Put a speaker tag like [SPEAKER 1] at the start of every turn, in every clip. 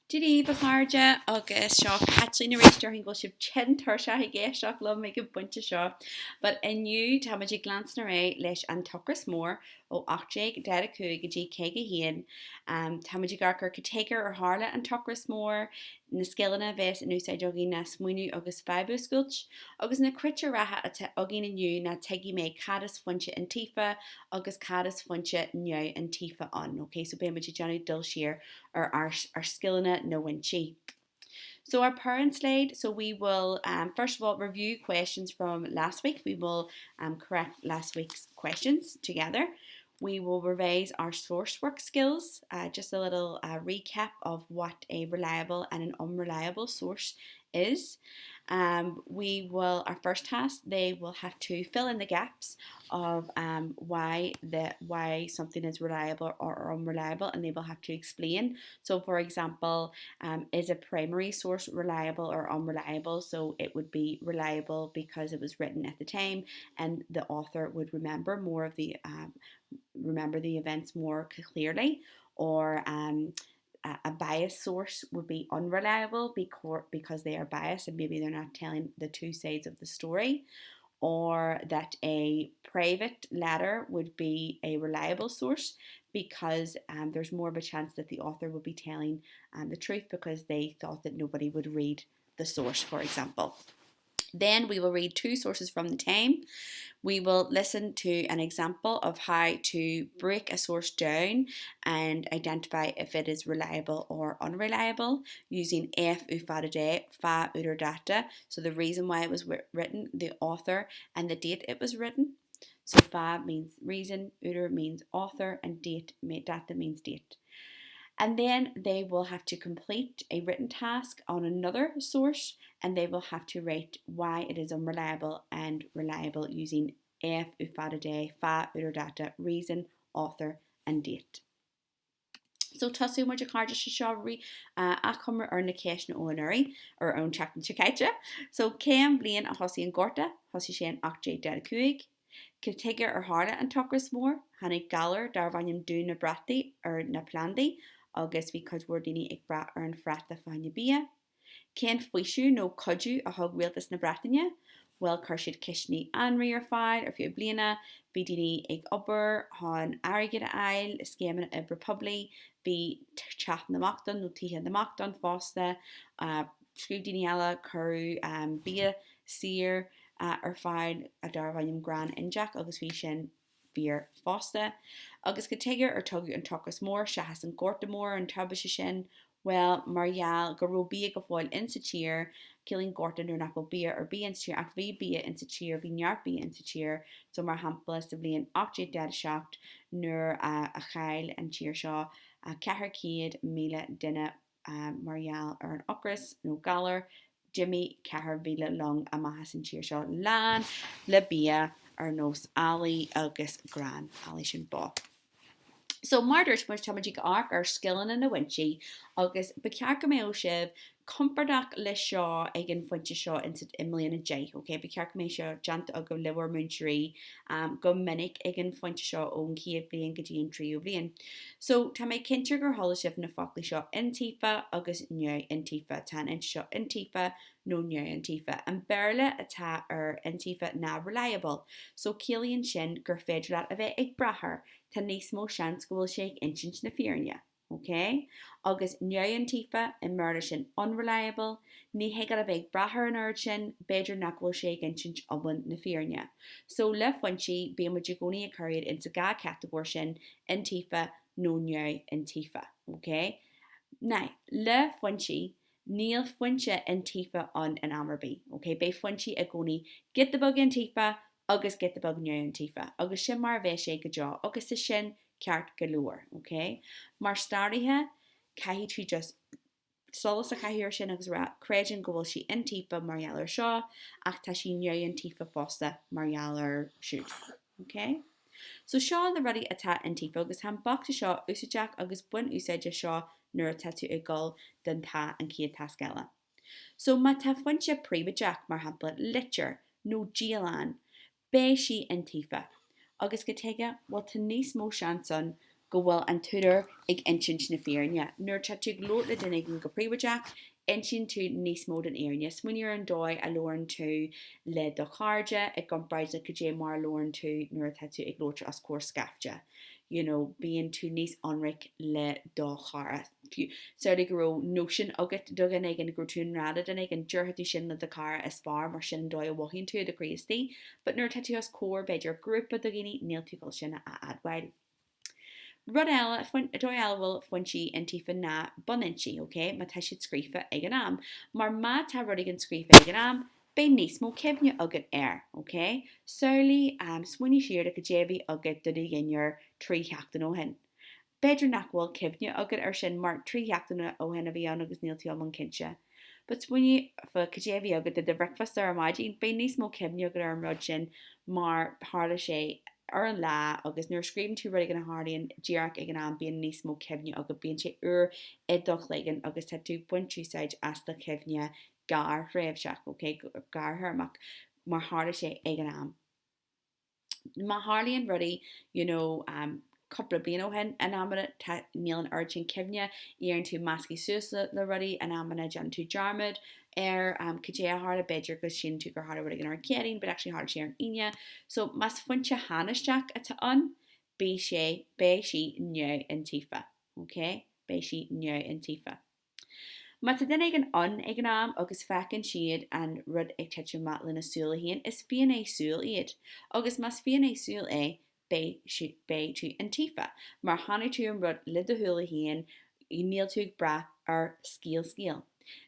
[SPEAKER 1] Dia daoibh, a chairde, agus seo Caitlín arís. Déarfainn go bhfuil sibh tinn tuirseach ag éisteacht liom ag an bpointe seo. But inniu tá muid ag leanstan ar aghaidh leis an tOcras Mór ó 1845 go dtí 51. Tá muid ag amharc ar cad chuige ar tharla an tOcras Mór, na scileanna a bheas in úsáid againn ná smaoineamh agus fadhb a fhuascailt, agus na critéir ratha atá againn inniu ná tuigfidh mé cad is foinse iontaofa agus cad is foinse neamhiontaofa ann. Ok, so beidh muid ag déanamh dul siar ar ár scileanna na bhfoinsí. So our parents laid, so we will um, first of all review questions from last week. We will um, correct last week's questions together. We will revise our source work skills, uh, just a little uh, recap of what a reliable and an unreliable source is. Um, we will, our first task, they will have to fill in the gaps of um, why the why something is reliable or, or unreliable and they will have to explain. So for example, um, is a primary source reliable or unreliable? So it would be reliable because it was written at the time and the author would remember more of the um, remember the events more clearly or um, a biased source would be unreliable because they are biased and maybe they're not telling the two sides of the story, or that a private letter would be a reliable source because um, there's more of a chance that the author would be telling um, the truth because they thought that nobody would read the source, for example. Then we will read two sources from the time. We will listen to an example of how to break a source down and identify if it is reliable or unreliable using F U fada D, fáth údar dáta, so the reason why it was written, the author, and the date it was written. So fáth means reason, údar means author, and date dáta means date. And then they will have to complete a written task on another source and they will have to rate why it is unreliable and reliable using F U fada D, fáth údar dáta, reason, author and date. So tosóidh muid a chairde sa seo achoimre ar na ceisteanna ó anuraidh, ar ón tseachtain seo caite. So cén bhliain a thosaigh an Gorta? Thosaigh sé in 1845. Cad chuige ar tharla an tOcras Mór? Tháinig galar darbh ainm Dún na bPrátaí ar na plandaí agus bhí cuid mhór daoine ag brath ar an phráta fá choinne bia. Cén faoiseamh nó cuidiú a thug Rialtas na Breataine? Bhuel, chuir siad cistiní anraith ar fáil ar feadh bliana, bhí daoine ag obair chun airgead a fháil, scéimeanna oibre poiblí, bhí Teach na mBocht ann nó Tithe na mBocht ann fosta, scríobh daoine eile, cuireadh bia saor ar fáil darbh ainm Grán Indiach agus bhí sin fíor fosta. Agus cad chuige ar tugadh an tOcras Mór seachas an Gorta Mór, an tubaiste sin? Bhuel, mar gheall go raibh bia go fóill insa tír, ciallaíonn gorta nuair nach bhfuil bia ar bith insa tír, ach bhí bia insa tír, bhí neart bia insa tír, so mar shampla sa bhliain 1847 nuair a chaill an tír seo 400,000 duine mar gheall ar an ocras nó galar, D'imigh 4,000 long amach as an tír seo lán le bia ar nós eallaí agus grán, eallaí sin bó. So, mar a dúirt muid, tá muid ag amharc ar scileanna na bhfoinsí agus ba cheart go mbeadh sibh compordach leis seo ag an phointe seo in i mbliain 10, ok? Ba cheart go mbeadh seo déanta agaibh le bhur múinteoirí go minic ag an phointe seo ón chéad bhliain go dtí an tríú bliain. So, tá mé cinnte gur chuala sibh na foclaí seo iontaofa agus neamhiontaofa. Tá an fhoinse seo iontaofa nó neamhiontaofa. An Béarla atá ar iontaofa ná reliable. So, ciallaíonn sin gur féidir leat a bheith ag brath air. Tá níos mó seans go bhfuil sé ag insint na fírinne. Ok? Agus neamhiontaofa, i mBéarla sin unreliable, ní thig leat a bheith ag brath air an oiread sin, b'fhéidir nach bhfuil sé ag insint iomlán na fírinne. So, le foinsí, bíonn muid i gcónaí ag cur iad insa dhá chatagóir sin, iontaofa nó neamhiontaofa. Ok? Now, le foinsí, níl foinse iontaofa ann in am ar bith. Ok? Beidh foinsí i gcónaí giota beag iontaofa agus giota beag neamhiontaofa, agus sin mar a bheidh sé go deo, agus tá sin ceart go leor, ok? Mar staraithe, caithfidh tú just solas a chaitheamh air sin agus a rá, creidim go bhfuil sí iontaofa mar gheall ar seo, ach tá sí neamhiontaofa fosta mar gheall ar siúd, ok? So seo na rudaí atá iontaofa agus tá an bocsa seo úsáideach agus bain úsáid as seo nuair atá tú ag dul don tá an chéad tasc eile. So má tá foinse príobháideach, mar shampla litir nó dialann, beidh sí iontaofa. Agus cad chuige? Bhuel tá níos mó seans ann go bhfuil an t-údar ag insint na fírinne. Nuair atá tú ag labhairt le duine éigin go príobháideach, insíonn tú níos mó den fhírinne. Smaoinigh ar an dóigh a labhrann tú le do chairde i gcomparáid le cad é mar a labhrann tú nuair atá tú ag labhairt os comhair scaifte. You know, bíonn tú níos ionraic le do chara. Samhlaigh go raibh nóisean agat do dhuine éigin, go raibh tú i ngrá le duine éigin, déarfadh tú sin le do chara is fearr mar sin an dóigh a mhothaíonn tú i do chroí istigh. But nuair atá tú os comhair b'fhéidir grúpa de dhaoine, níl tú ag dul sin a admháil. Rud eile, dóigh eile a bhfuil foinsí iontaofa ná bunfhoinsí, ok, má tá siad scríofa ag an am. Mar má tá rud éigin scríofa ag an am, beidh níos mó cuimhne agat air, ok? Samhlaigh, smaoinigh siar de cad é a bhí agat do do dhinnéar 3 sheachtain ó shin. B'fhéidir nach bhfuil cuimhne agat air sin mar 3 sheachtaine ó shin a bhí ann agus níl tú iomlán cinnte. But smaoinigh fá cad é a bhí agat do do bhricfeasta ar maidin, beidh níos mó cuimhne agat ar an rud sin mar tharla sé ar an lá agus nuair a scríobhann tú rud éigin a tharlaíonn díreach ag an am bíonn níos mó cuimhne agat, bíonn sé úr i do chloigeann agus tá tú ag baint úsáid as do chuimhne gearrthréimhseach, ok, gearrthéarmach, mar tharla sé ag an am. Má tharlaíonn rudaí you know cúpla bliain ó shin, in amanna tá, níl an oiread sin cuimhne, éiríonn tú measctha suas le, le rudaí, in amanna déanann tú dearmad ar um, cad é a tharla, b'fhéidir go síleann tú gur tharla rud éigin ar an Chéadaoin, but actually tharla sé ar an Aoine. So más foinse thánaisteach atá ann, beidh sé, beidh sí neamhiontaofa, ok? Beidh sí neamhiontaofa. Má tá duine éigin ann ag an am agus feiceann siad an rud ag titim amach lena súile féin, is finné súl iad. Agus más finné súl é, beidh beidh tú iontaofa. Mar chonaic tú an rud le do shúile féin, níl tú ag brath ar scéal scéil.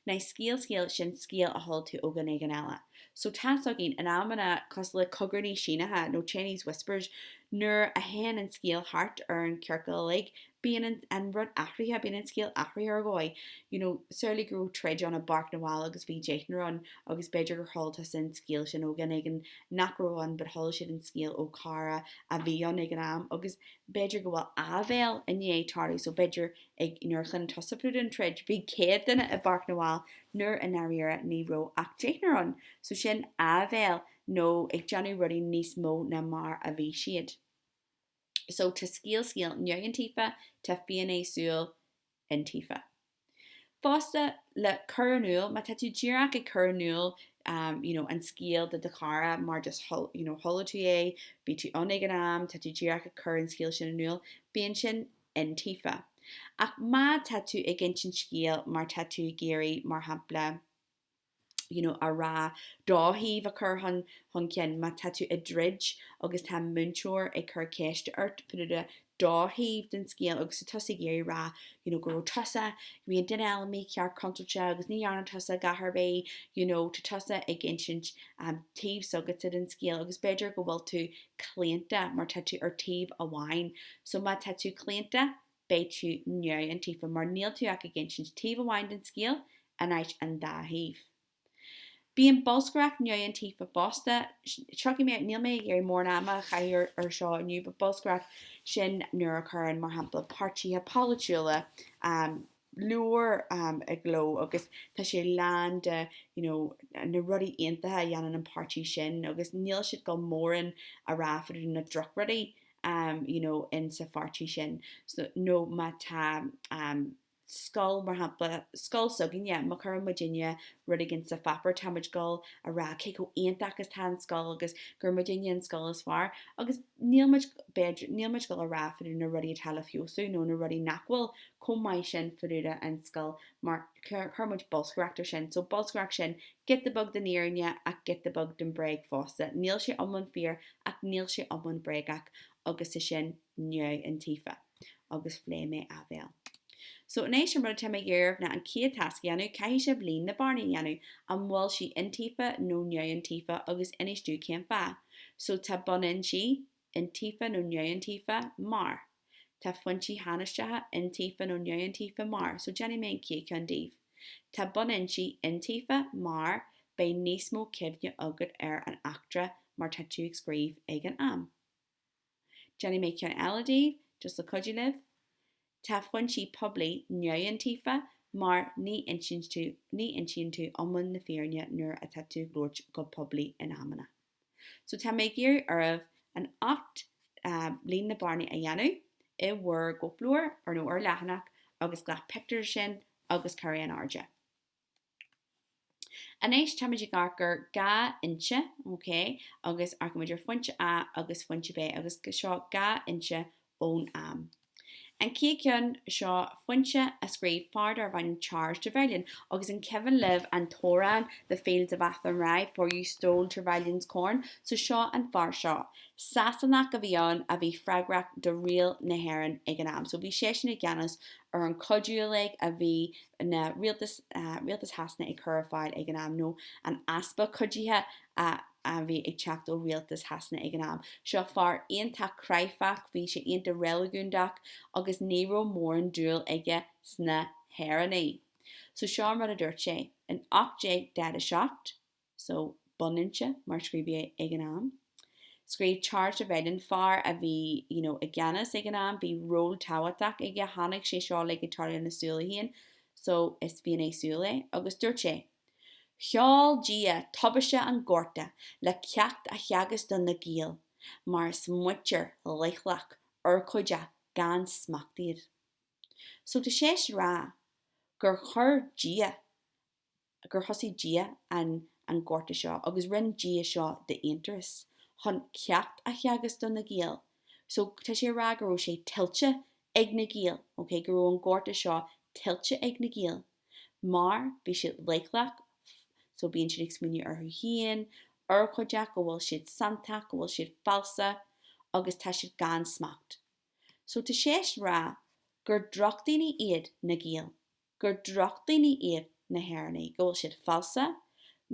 [SPEAKER 1] Now scéal scéil, sin scéal a chuala tú ó dhuine éigin eile. So tá's againn, in amanna, cosúil le cogarnaí Síneacha nó Chinese whispers, nuair a théann an scéal thart ar an ciorcal uilig, bíonn an rud athraithe, bíonn an scéal athraithe ar dhóigh. You know, samhlaigh go raibh troid ann i bPáirc na bhFál agus bhí deichniúr ann agus b'fhéidir gur chuala tusa an scéal sin ó dhuine éigin nach raibh ann but chuala siad an scéal ó chara a bhí ann ag an am agus b'fhéidir go bhfuil áibhéil i ndiaidh tarlú so b'fhéidir ag nuair a chluineann tusa fá dtaobh den troid bhí 100 duine i bPáirc na bhFál nuair i ndáiríre ní raibh ach deichniúr ann. So sin áibhéil nó ag déanamh rudaí níos mó ná mar a bhí siad. So tá scéal scéil neamhiontaofa, tá finné súl iontaofa. Fosta, le cur in iúl, má tá tú díreach ag cur in iúl um, you know, an scéal do do chara mar just you know, chuala tú é, bhí tú ann ag an am, tá tú díreach ag cur an scéal sin in iúl, bíonn sin iontaofa. Ach má tá tú ag insint scéal mar tá tú ag iarraidh, mar shampla, you know, a rá do thaobh a chur chun chun cinn. Má tá tú i dtroid agus tá múinteoir ag cur ceiste ort fá dtaobh de do thaobh den scéal agus tá tusa ag iarraidh rá you know, go raibh tusa, bhí an duine eile mícheart contúirteach agus ní dhearna tusa a dhath ar bith, you know, tá tusa ag insint um, taobh s'agatsa den scéal agus b'fhéidir go bhfuil tú claonta mar tá tú ar taobh amháin. So má tá tú claonta, beidh tú neamhiontaofa mar níl tú ach ag insint taobh amháin den scéal in áit an dá thaobh. Bíonn bolscaireacht neamhiontaofa fosta. Tiocfaidh mé, níl mé ag iarraidh mórán ama a chaitheamh ar seo inniu, but bolscaireacht, sin nuair a chuireann, mar shampla, páirtithe polaitiúla leabhar i gcló agus tá sé lán de you know, na rudaí iontacha a dhéanann an páirtí sin agus níl siad ag dul mórán a rá fá dtaobh de na drochrudaí um, you know, in sa pháirtí sin. So, nó má tá um, scoil, mar shampla, scoil s'againne, má chuireann muidinne rud éigin sa pháipéar, tá muid ag dul a rá cé chomh iontach is tá an scoil agus gur muidinne an scoil is fearr agus níl muid, b'fhéidir, níl muid ag dul a rá fá dtaobh na rudaí atá le feabhsú nó na rudaí nach bhfuil chomh maith sin fá dtaobh de an scoil mar chuir muid bolscaireacht ar sin. So bolscaireacht sin, giota beag den fhírinne ach giota beag den bréag fosta. Níl sé iomlán fíor ach níl sé iomlán bréagach agus tá sin neamhiontaofa. Agus phléigh mé áibhéil. So anois an rud atá mé ag iarraidh oraibh ná an chéad tasc a dhéanamh, caithfidh sibh líon na bearnaí a dhéanamh. An bhfuil sí iontaofa nó neamhiontaofa agus inis domh cén fáth. So tá bunfhoinsí iontaofa nó neamhiontaofa mar. Tá foinsí thánaisteacha iontaofa nó neamhiontaofa mar, so déanfaidh mé an chéad cheann díobh. Tá bunfhoinsí iontaofa mar beidh níos mó cuimhne agat ar an eachtra mar tá tú ag scríobh ag an am. Déanfaidh mé ceann eile díobh, just le cuidiú libh. Tá foinsí poiblí neamhiontaofa mar ní insíonn tú, ní insíonn tú iomlán na fírinne nuair atá tú ag labhairt go poiblí in amanna. So tá mé ag iarraidh oraibh an 8 líon na bearnaí a dhéanamh. i bhur gcóipleabhar or nó ar leathanach agus glac pictiúr de sin agus cuir é in airde. Anois táimid ag amharc ar 2 fhoinse, ok, agus amharcaimid ar foinse A agus foinse B agus seo 2 fhoinse ón am. An chéad cheann seo foinse a scríobh fear darbh ainm Charles Trevelyan agus an cuimhin libh an t-amhrán The Fields of Athenry for you stole Trevelyan's corn? So seo an fear seo. Sasanach a bhí ann a bhí freagrach do riail na hÉireann ag an am. So bhí seisean i gceannas ar an chuidiú uilig a bhí na rialtas, rialtas Shasana ag cur ar fáil ag an am, nó an easpa cuidithe a a bhí ag teacht ó rialtas Shasana ag an am. Seo fear iontach cráifeach, bhí sé iontach reiligiúndach agus ní raibh mórán dúil aige sna hÉireannaigh. So seo an rud a dúirt sé in 1847. So, bunfhoinse, mar scríobhadh é ag an am. Scríobh Charles Trevelyan, fear a bhí, you know, i gceannas ag an am, bhí ról tábhachtach aige, chonaic sé seo uilig ag tarlú lena súile féin, so is finné súl é, agus dúirt sé, Sheol Dia tubaiste an Ghorta le ceacht a theagasc do na Gaeil, mar is muintir leithleach, urchóideach, gan smacht iad. So tá sé ag rá gur chuir Dia gur thosaigh Dia an an gorta seo agus rinne Dia seo d'aonturas chun ceacht a theagasc do na Gaeil. So tá sé ag rá go raibh sé tuillte ag na Gaeil, ok, go raibh an gorta seo tuillte ag na Gaeil mar bhí siad leithleach, so bíonn siad ag smaoineamh orthu féin, urchóideach, go bhfuil siad santach, go bhfuil siad falsa agus tá siad gan smacht. So tá sé ag rá gur drochdhaoine iad na Gaeil. gur drochdhaoine iad na hÉireannaigh, go bhfuil siad falsa,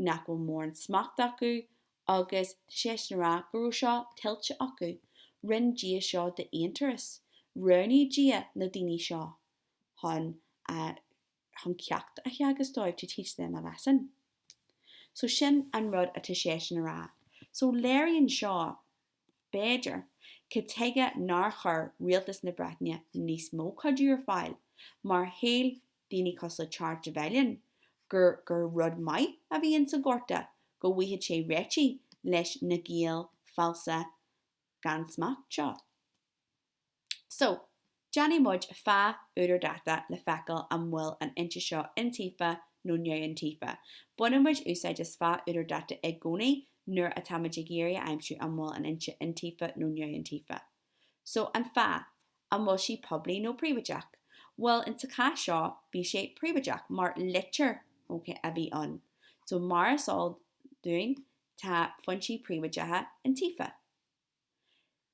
[SPEAKER 1] nach bhfuil mórán smacht acu agus tá seisean ag rá go raibh seo tuillte acu. Rinne Dia seo d'aonturas. Roghnaigh Dia na daoine seo chun a chun ceacht a theagasc dóibh, to teach them a lesson. So sin an rud atá seisean ag rá. So léiríonn seo B'fhéidir, cad tuige nár chuir rialtas na Breataine níos mó cuidiú ar fáil, mar shíl daoine cosúil le Charles Trevelyan gur gur rud maith a bhí ins an Ghorta, go bhfaigheadh sé réitigh leis na Gaeil falsa gan smacht seo. So, déanfaidh muid fáth údar dáta le feiceáil an bhfuil an fhoinse seo iontaofa nó neamhiontaofa. Baineann muid úsáid as fáth údar dáta i gcónaí nuair atá muid ag iarraidh a aimsiú an bhfuil an fhoinse iontaofa nó neamhiontaofa. So, an fáth, an bhfuil sí poiblí nó príobháideach? Bhuel, in sa chás seo, bhí sé príobháideach mar litir, ok, a bhí ann. So, mar is eol dúinn, tá foinsí príobháideacha iontaofa.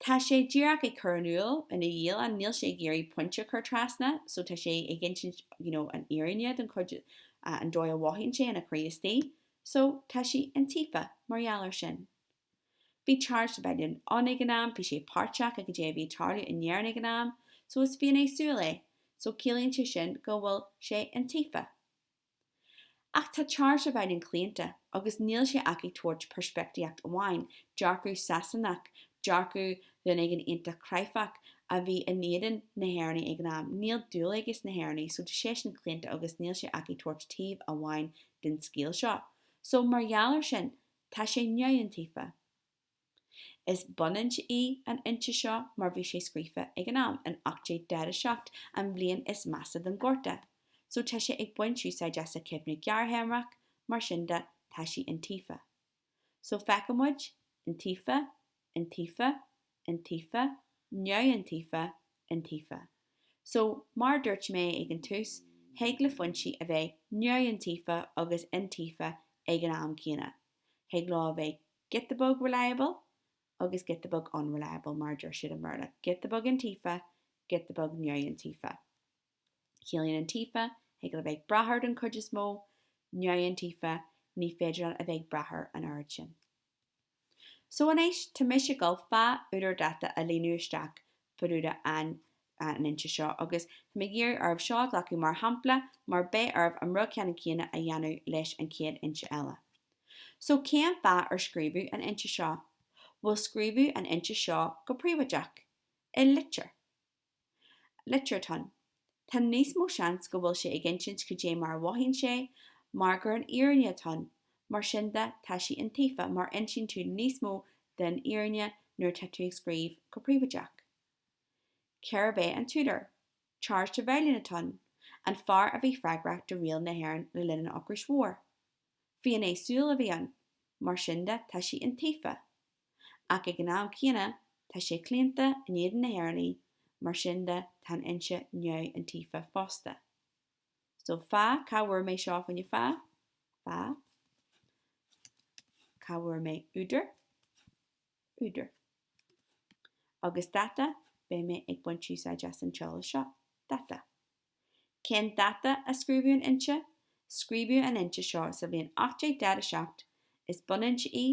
[SPEAKER 1] Tá sé díreach ag cur in iúl ina dhialann, níl sé ag iarraidh pointe a chur trasna, so tá sé ag insint you know an fhírinne den chuid, an dóigh a mhothaíonn sé ina chroí istigh, so tá sí iontaofa mar gheall air sin. Bhí Charles Trevelyan ann ag an am, bhí sé páirteach i cad é a bhí ag tarlú in Éirinn ag an am, so is finné súl é, so ciallaíonn sé sin go bhfuil sé iontaofa. Ach tá Charles Trevelyan claonta agus níl sé ach ag tabhairt peirspictíocht amháin, dearcadh Sasanach, dearcadh duine éigin iontach cráifeach a bhí in éadan na hÉireannaigh ag an am. Níl dúil aige sna hÉireannaigh so tá seisean claonta agus níl sé ach ag tabhairt taobh amháin den scéal seo. So mar gheall ar sin, tá sé neamhiontaofa. Is bunfhoinse í an fhoinse seo mar bhí sé scríofa ag an am, in 1847, an bhliain is measa don Ghorta. So tá sé ag baint úsáid as a chuimhne gearrthéarmach, mar sin de, tá sí iontaofa. So feiceann muid, iontaofa, iontaofa, iontaofa, neamhiontaofa, iontaofa. So, mar a dúirt mé ag an tús, thig le foinsí a bheith neamhiontaofa agus iontaofa ag an am céanna. Thig leo a bheith giota beag reliable agus giota beag unreliable mar a deir siad i mBéarla, giota beag iontaofa, giota beag neamhiontaofa. Ciallaíonn iontaofa, thig leat a bheith ag brath air den chuid is mó, neamhiontaofa, ní féidir leat a bheith ag brath air an oiread sin. So anois, tá mise ag dul fáth údar dáta a líonadh isteach fá dtaobh de an an fhoinse seo agus tá mé ag iarraidh oraibh seo a ghlacadh mar shampla mar beidh oraibh an rud ceannann céanna a dhéanamh leis an chéad fhoinse eile. So cén fáth ar scríobhadh an fhoinse seo? Bhuel scríobhadh an fhoinse seo go príobháideach, i litir. Litir atá ann. Tá níos mó seans go bhfuil sé ag insint cad é mar a mhothaíonn sé mar gur an fhírinne atá ann, mar sin de tá sí iontaofa mar insíonn tú níos mó den fhírinne nuair atá tú ag scríobh go príobháideach. Cérb é an t-údar? Charles Trevelyan atá ann, an fear a bhí freagrach do riail na hÉireann le linn an Ocrais Mhóir. Finné súl a bhí ann, mar sin de tá sí iontaofa. Ach ag an am céanna tá sé claonta in éadan na hÉireannaigh, mar sin de tá an fhoinse neamhiontaofa fosta. So fáth, cá bhfuair mé seo fá choinne fáth? Fáth. Cá bhfuair mé údar? Údar. Agus dáta, beidh mé ag baint úsáid as an t-eolas seo. Dáta. Cén dáta a scríobhadh an fhoinse? Scríobhadh an fhoinse seo sa bhliain 1847. Is bunfhoinse í.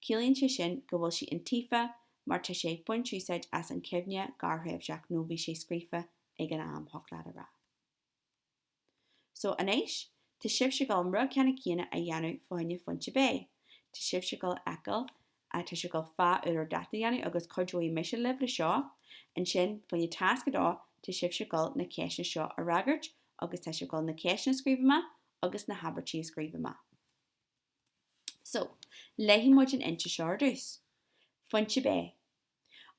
[SPEAKER 1] Ciallaíonn sé sin go bhfuil sí iontaofa mar tá sé ag baint úsáid as an chuimhne ghearrthréimhseach nó bhí sé scríofa ag an am, thiocfadh leat a rá. So, anois, tá sibhse ag dul an rud ceannann céanna a dhéanamh fá choinne foinse B. Tá sibhse ag dul a fheiceáil, tá sibh ag dul fáth, údar, dáta a dhéanamh agus cuideoidh mise libh le seo. Ansin, fá choinne tasc a dó, tá sibhse ag dul na ceisteanna seo a fhreagairt agus tá sibh ag dul na ceisteanna a scríobh amach agus na habairtí a scríobh amach. So, léifidh muid an fhoinse seo ar dtús. Foinse B.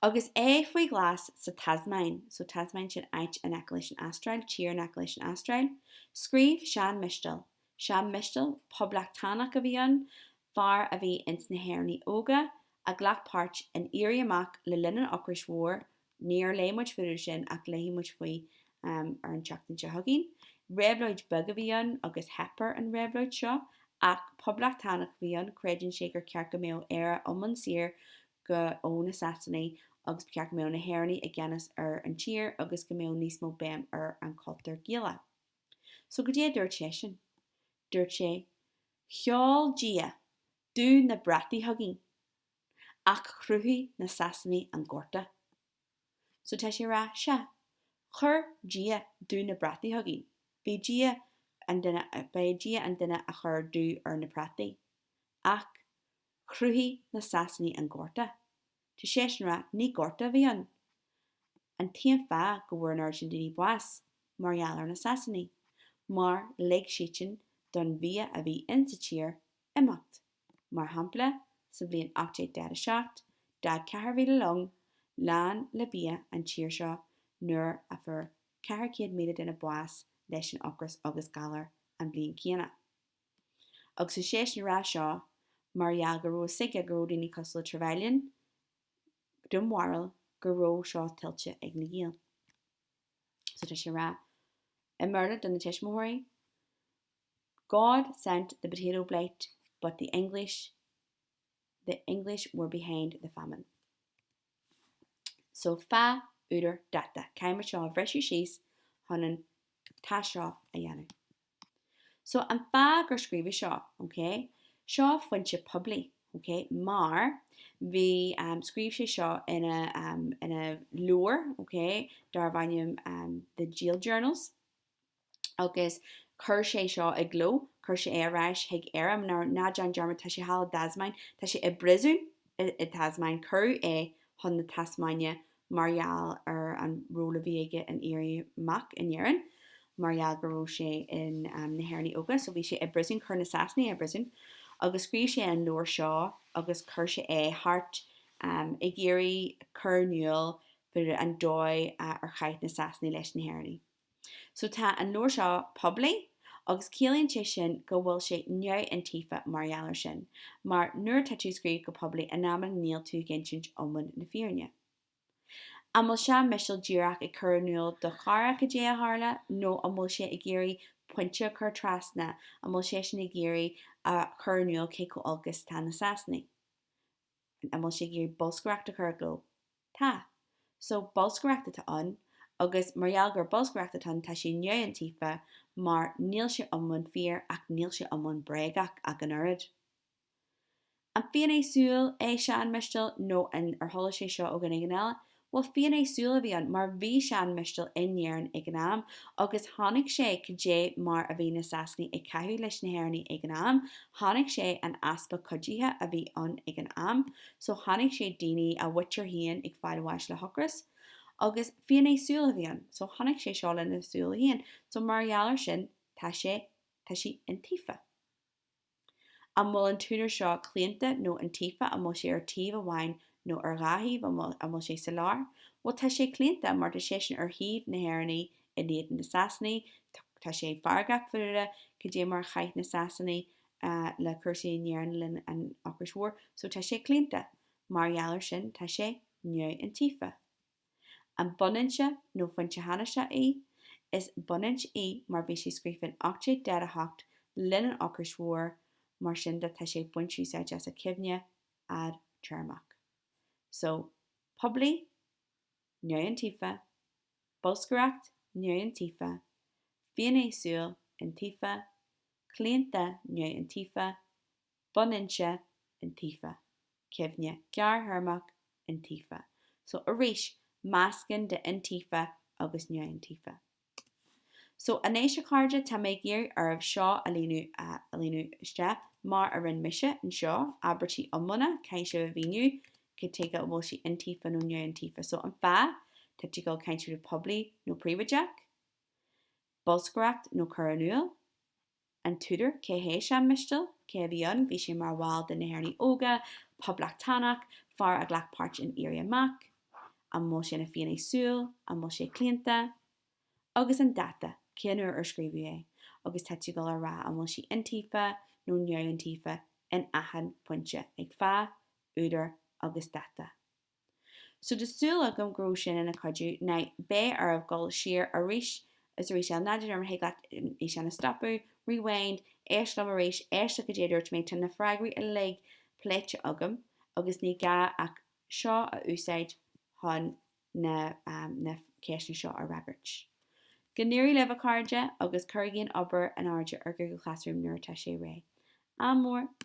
[SPEAKER 1] Agus é faoi ghlas sa Tasmáin, so Tasmáin sin áit in aice leis an Astráil, tír in aice leis an Astráil, scríobh Seán Mistéil. Seán Mistéil, poblachtánach a bhí ann, fear a bhí ins na hÉireannaigh Óga, a ghlac páirt in Éirí Amach le linn an Ocrais Mhóir, níor léigh muid fúthu sin ach léifidh muid faoi ar an tseachtain seo chugainn. Réabhlóid beag a bhí ann agus theip ar an réabhlóid seo ach poblachtánach a bhí ann, creideann sé gur ceart go mbeadh Éire iomlán saor go ó na Sasanaigh agus ba cheart go mbeadh na hÉireannaigh i gceannas ar an tír agus go mbeadh níos mó béim ar an chultúr Gaelach. So goidé a dúirt seisean? Dúirt sé, Sheol Dia dubh na bprátaí chugainn, ach chruthaigh na Sasanaigh an gorta. So tá sé ag rá, sea, chuir Dia dubh na bprátaí chugainn, bhí Dia an duine, ba é Dia an duine a chuir dubh ar na prátaí, ach Chruthaigh na Sasanaigh an gorta. Tá seisean ag rá, ní gorta a bhí ann. An t-aon fáth go bhfuair an oiread sin daoine bás, mar gheall ar na Sasanaigh, mar lig siadsan don bhia a bhí insa tír imeacht. Mar shampla, sa bhliain 1847, d'fhág 4,000 long lán le bia an tír seo nuair a fuair 400,000 duine bás leis an ocras agus galar an bhliain céanna. Agus tá seisean ag rá seo mar gheall go raibh a fhios aige go raibh daoine cosúil le Trevelyan den bharúil go raibh seo tuillte ag na Gaeil. So tá sé ag rá i mBéarla do na tuismitheoirí, God sent the potato blight but the English the English were behind the famine. So fáth, údar, dáta. Caithfidh muid seo a bhriseadh síos chun an tasc seo a dhéanamh. So an fáth gur scríobhadh seo, ok, seo foinse poiblí, ok, mar bhí, um, scríobh sé seo ina, um, ina leabhar, ok, darbh ainm um, The Jail Journals, agus chuir sé seo i gcló, chuir sé é ar ais chuig Éire, ná, ná déan dearmad, tá sé thall i dTasmáin, tá sé i bpríosún i, i dTasmáin, cuireadh é chun na Tasmáine mar gheall ar an ról a bhí aige in Éirí Amach in Éirinn, mar gheall go raibh sé in na hÉireannaigh Óga, so bhí sé i bpríosún, chuir na Sasanaigh é i bpríosún, agus scríobh sé an leabhar seo agus chuir sé é thart ag iarraidh cur in iúl faoi an dóigh ar chaith na Sasanaigh leis na hÉireannaigh. So tá an leabhar seo poiblí agus ciallaíonn sé sin go bhfuil sé neamhiontaofa mar gheall ar sin, mar nuair atá tú ag scríobh go poiblí in amanna níl tú ag insint iomlán na fírinne. An bhfuil Seán Mistéil díreach ag cur in iúl do chara cad é a tharla nó an bhfuil sé ag iarraidh pointe a chur trasna, an bhfuil seisean ag iarraidh a chur in iúl cé chomh olc is atá na Sasanaigh? An bhfuil sé ag iarraidh bolscaireacht a chur i gcló? Tá. So, bolscaireacht atá ann, agus mar gheall gur bolscaireacht atá ann, tá sé neamhiontaofa mar níl sé iomlán fíor ach níl sé iomlán bréagach ach an oiread. An finné súl é Seán Mistéil nó an ar chuala sé seo ó dhuine éigin eile? Bhuel, finné súl a bhí ann mar bhí Seán Mistéil in Éirinn ag an am agus chonaic sé cad é mar a bhí na Sasanaigh ag caitheamh leis na hÉireannaigh ag an am, chonaic sé an easpa cuidithe a bhí ann ag an am. So chonaic sé daoine, a mhuintir féin ag fáil bháis le hocras. Agus finné súl a bhí ann. So chonaic sé seo lena súile féin. So mar gheall ar sin, tá sé, tá sí iontaofa. An bhfuil an t-údar seo claonta nó iontaofa? An bhfuil sé ar taobh amháin nó ar dhá thaobh? An bhfuil, an bhfuil sé sa lár? Bhuel, tá sé claonta mar tá seisean ar thaobh na hÉireannaigh in éadan na Sasanaigh, tá sé feargach fá cad é mar a chaith na Sasanaigh le cúrsaí in Éirinn le linn an Ocrais Mhóir, so tá sé claonta. Mar gheall ar sin, tá sé neamhiontaofa. An bunfhoinse nó foinse thánaisteach í? Is bunfhoinse í mar bhí sé scríofa in 1848 le linn an Ocrais Mhóir, mar sin de tá sé ag baint úsáid as a cuimhne fhadtéarmach. So, poiblí, neamhiontaofa, bolscaireacht neamhiontaofa, finné súl iontaofa, claonta neamhiontaofa, bunfhoinse iontaofa, cuimhne gearrthéarmach iontaofa. So arís, meascán de iontaofa agus neamhiontaofa. So anois a chairde, tá mé ag iarraidh oraibh seo a líonadh, a líonadh isteach mar a rinne mise anseo, abairtí iomlána, caithfidh sibh a mhíniú cad tuige a bhfuil sí iontaofa nó neamhiontaofa. So an fáth, tá tú ag dul caint faoi poiblí nó príobháideach, bolscaireacht nó cur in iúl, An t-údar, cé hé Seán Mistéil? Cé a bhí ann? Bhí sé mar bhall de na hÉireannaigh Óga, poblachtánach, fear a ghlac páirt in Éirí Amach. An bhfuil sé ina fhinné súl? An bhfuil sé claonta? Agus an dáta, cén uair ar scríobhadh é? Agus tá tú ag dul a rá an bhfuil sí iontaofa nó neamhiontaofa in achan pointe, ag fáth, údar agus dáta. So tá súil agam go raibh sin ina chuidiú. Now, beidh oraibh dul siar arís is arís eile. Ná déan dearmad, thig leat an fhíseán a stopadh, rewind, éist liom arís, éist le cad é a dúirt mé, tá na freagraí uilig pléite agam agus ní gá ach seo a úsáid chun na na ceisteanna seo a fhreagairt. Go n-éirí libh a chairde agus cuirigí an obair in airde ar Google Classroom nuair atá sé réidh. Ádh mór!